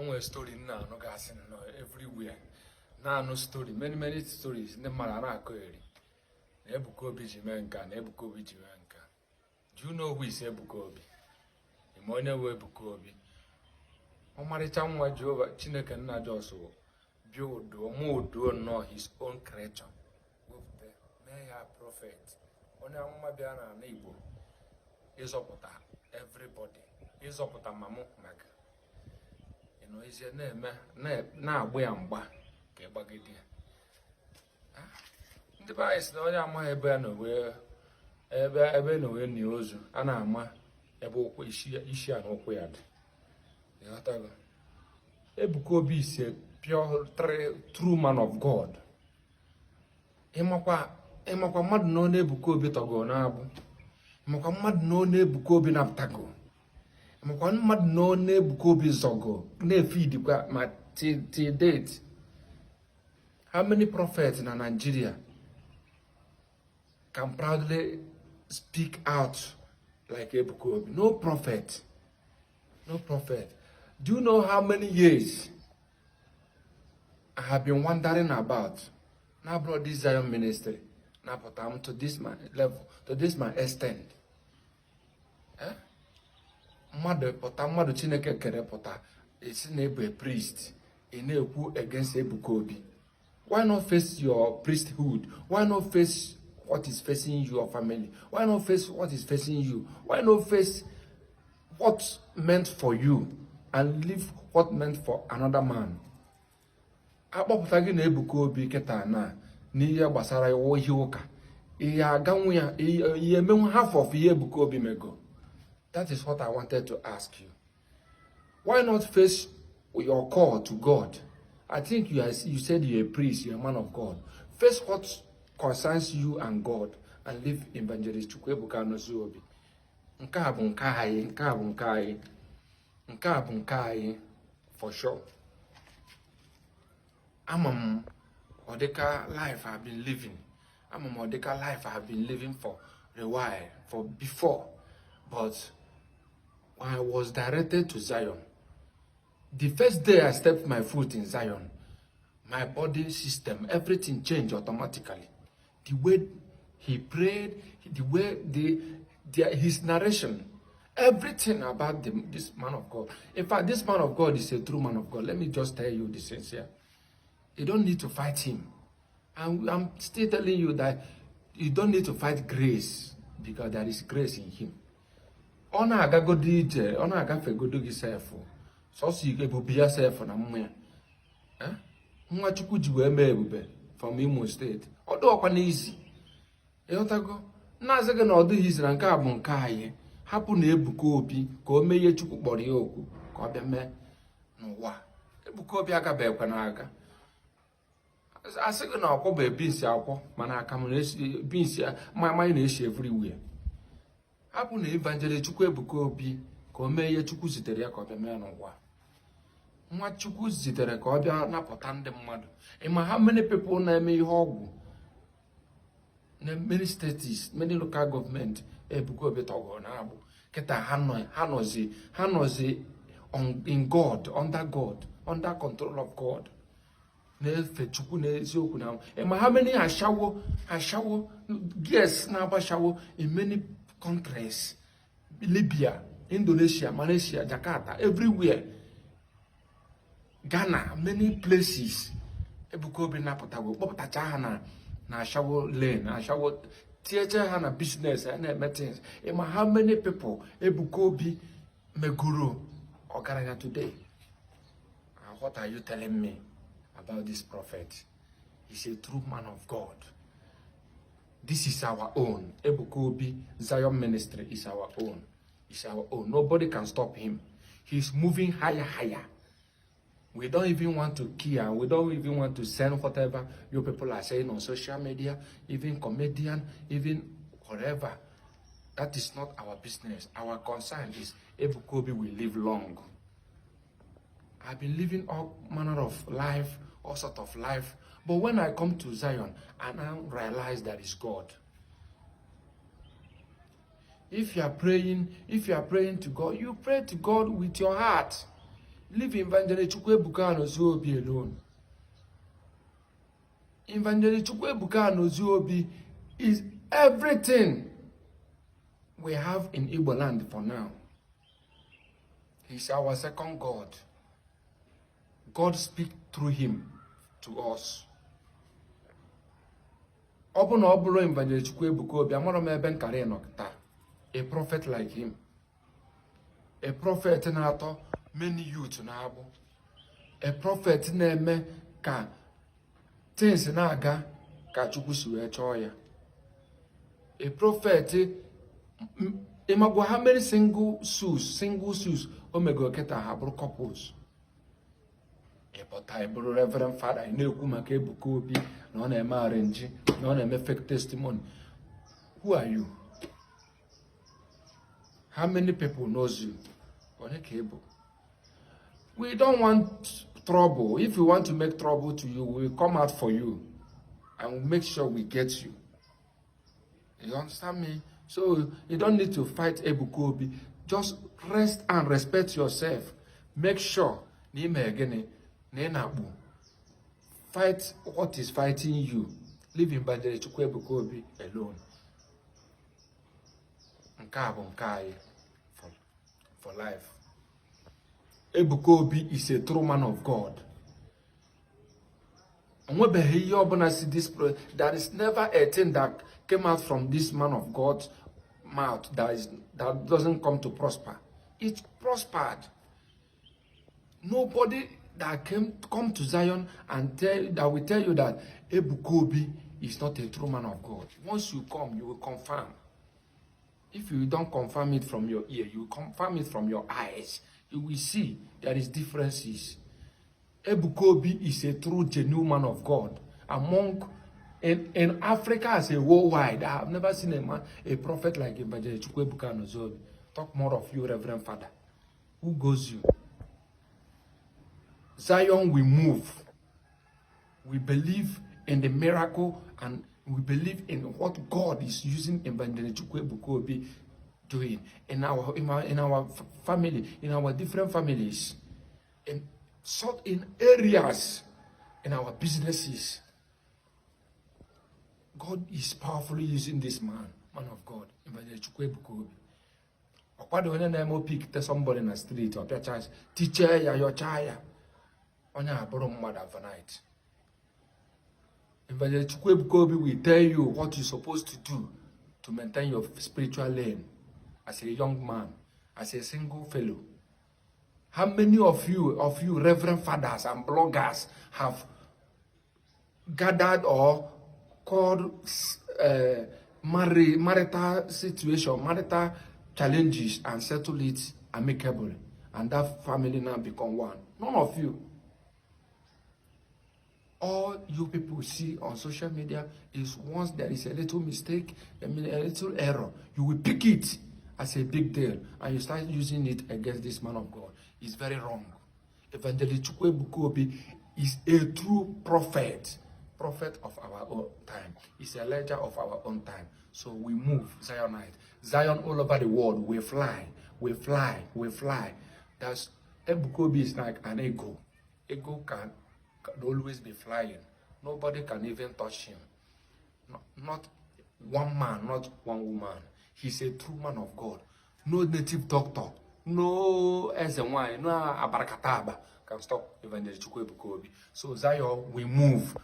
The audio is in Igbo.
Nwere story m na-anụ gasị nọ everywhere, na-anụ story, many many stories ndị mmadụ a na-akọ eri na Ebuka Obi ji mee nka, na Ebuka Obi ji mee nka. Do you know who is Ebuka Obi? Ime onye bụ Ebuka Obi? Ọmarịcha nwa Jehova Chineke nna Jos build mụduo nnọọ his own creature, wepụta mee ya prophet, onye amụma bịa n'ala Igbo ịzọpụta everybody, ịzọpụta ma mụ maka ịnọ ezie na-eme na-agba ya mgba ka ịgbagide ya. Ndị be anyị sị na onye amaghị ebe ya na ebe ebe na wee nie ozu, a na-ama ebe ụkwụ isi ya na ụkwụ ya dị. Ịghọtago? Ebuka Obi is a pure true man of God. Ịmakwa mmadụ na ọ Ebuka Obi tọgo na-agbụ, ịmakwa mmadụ na ọ Ebuka Obi napụtago, ịmakwa mmadụ na ọ Ebuka Obi zọgo na-efidikwa ma till date. How many prophets na Nigeria can proudly speak out like Ebuka Obi? No prophet, no prophet. Do you know how many years I have been wandering about now brought this Zion ministry napụta m to this my level, to this my extent? Eh? Mmadụ pụta, mmadụ Chineke kere pụta, esi na ebu a priest, ị na-ekwu against Ebuka Obi. Why not face your priesthood? Why not face what is facing your family? Why not face what is facing you? Why not face what meant for you and leave what meant for another man? Akpọpụta gị na Ebuka Obi kịta na n'ihe gbasara ihe ụka, ihe aganwu ya, ihe emenwu half of ihe Ebuka Obi mego? That is what I wanted to ask you. Why not face your call to God? I think you said you're a priest, you're a man of God. Face what concerns you and God and leave Evangelist Chukwuebuka Anozie Obi. Nke a bụ nke anyị, nke a bụ nke anyị, nke a bụ nke anyị for sure. Ama m ọ dịka life I've been living. Ama m ọ dịka life I've been living for a while, for before. But I was directed to Zion. The first day I stepped my foot in Zion, my body system, everything changed automatically. The way he prayed, the way his narration, everything about this man of God. In fact, this man of God is a true man of God. Let me just tell you the sincere. You don't need to fight him. And I'm still telling you that you don't need to fight grace because there is grace in him. Ọ na-agagodo ije, ọ na-agafegodo gị sef, sọsọ ebube ya sef na mmụ ya. Nwa Chukwu ji wee mee ebube from Imo State, ọ dịghọkwa n'izi. Ịghọtago? Nna-asị gị na ọ dịghị izi na nke a bụ nke anyị. Hapụ na Ebuka Obi ka o mee ihe Chukwu kpọrọ ya okwu ka ọ bịa mee n'ụwa. Ebuka Obi agabeghịkwa na-aga asị gị na ọkwọ bụ beans akwọ, mana akamụ na-esi beans, mmanya na-esi everywhere. Hapụ na Evangelist Chukwuebuka Obi ka o mee ihe Chukwu zitere ya ka ọ bịa mee n'ụwa. Nwa Chukwu zitere ka ọ bịa napụta ndị mmadụ. Ịma how many people na-eme ihe ọgwụ na many states, many local government Ebuka Obi tọgọrọ na-agbụ kịta? Ha nọzi in God, under God, under control of God, na-efe Chukwu n'eziokwu. Na ịma how many ashawo girls na-agba ashawo in many countries, Libya, Indonesia, Malaysia, Jakarta, everywhere, Ghana, many places Ebuka Obi napụtago, kpọpụtacha ha na ashawo lane, na ashawo, tinyecha ha na business ha na-eme things. Ịma how many people Ebuka Obi megoro ọgaranya today? And what are you telling me about this prophet? He's a true man of God. This is our own. Ebuka Obi Zion Ministry is our own. It's our own. Nobody can stop him. He's moving higher, higher. We don't even want to care. We don't even want to send whatever you people are saying on social media, even comedian, even whatever. That is not our business. Our concern is Ebuka Obi will live long. I've been living all manner of life, all sort of life. But when I come to Zion, I now realize that is God. If you are praying, if you are praying to God, you pray to God with your heart. Leave Evangelist Chukwuebuka Anozie Obi alone. Evangelist Chukwuebuka Anozie Obi is everything we have in Igbo land for now. He's our second God. God speak through him to us. Ọ bụ na ọ bụrụ Evangelist Chukwuebuka Obi, amara m ebe nkara nọ taa. A prophet like him, a prophet na-atọ many youth na-agbụ, a prophet na-eme ka things na-aga ka Chukwu si wee chọọ ya, a prophet. Ịmagwa how many single souls o mego kịta ha bụrụ couples? Ịpụta, ịbụrụ reverend father, ị na-ekwu maka Ebuka Obi na ọ na-eme arrange, na ọ na-eme fake testimony. Who are you? How many people knows you? Onye ka ị bụ? We don't want trouble. If we want to make trouble to you, we will come out for you and we'll make sure we get you. You understand me? So you don't need to fight Ebuka Obi. Just rest and respect yourself. Make sure na ime gịnị na ị na-akpụ fight what is fighting you. Leave Evangelist Chukwuebuka Obi alone. Nke a bụ nke anyị for life. Ebuka Obi is a true man of God. Onwebeghị ihe ọbụla si this there is never a thing that came out from this man of God's mouth that doesn't come to prosper. It prospered. Nobody that came come to Zion and tell that will tell you that Ebuka Obi is not a true man of God. Once you come, you will confirm. If you don't confirm it from your ear, you will confirm it from your eyes. You will see there is differences. Ebuka Obi is a true, genuine man of God. Among in Africa as a worldwide, I have never seen a man, a prophet like Evangelist Chukwuebuka Anozie Obi. Talk more of you, Reverend Father. Who goes you? Zion will move. We believe in the miracle and we believe in what God is using Evangelist Chukwuebuka Obi doing in our family, in our different families, in certain areas, in our businesses. God is powerfully using this man, man of God, Evangelist Chukwuebuka Obi. Ọkwado onye na-eme opik somebody na street, ọ pịacha, tichee ya, yọchaa ya, onye abụrụ mmadụ overnight. Evangelist Chukwuebuka Obi will tell you what you're supposed to do to maintain your spiritual lane as a young man, as a single fellow. How many of you reverend fathers and bloggers have gathered or called marital situation, marital challenges and settle it amicably, and that family now become one? None of you. All you people see on social media is once there is a little mistake, I mean, a little error, you will pick it as a big deal and you start using it against this man of God. It's very wrong. Evangelist Chukwuebuka Obi is a true prophet, prophet of our own time. He's Elijah of our own time. So we move, Zionite. Zion all over the world, we fly, we fly, we fly. That's Ebuka Obi is like an eagle. Eagle can always be flying. Nobody can even touch him. Not one man, not one woman. He's a true man of God. No native doctor, no eze nwanyị, no abarakataba can stop Evangelist Chukwuebuka Obi. So Zion, we move.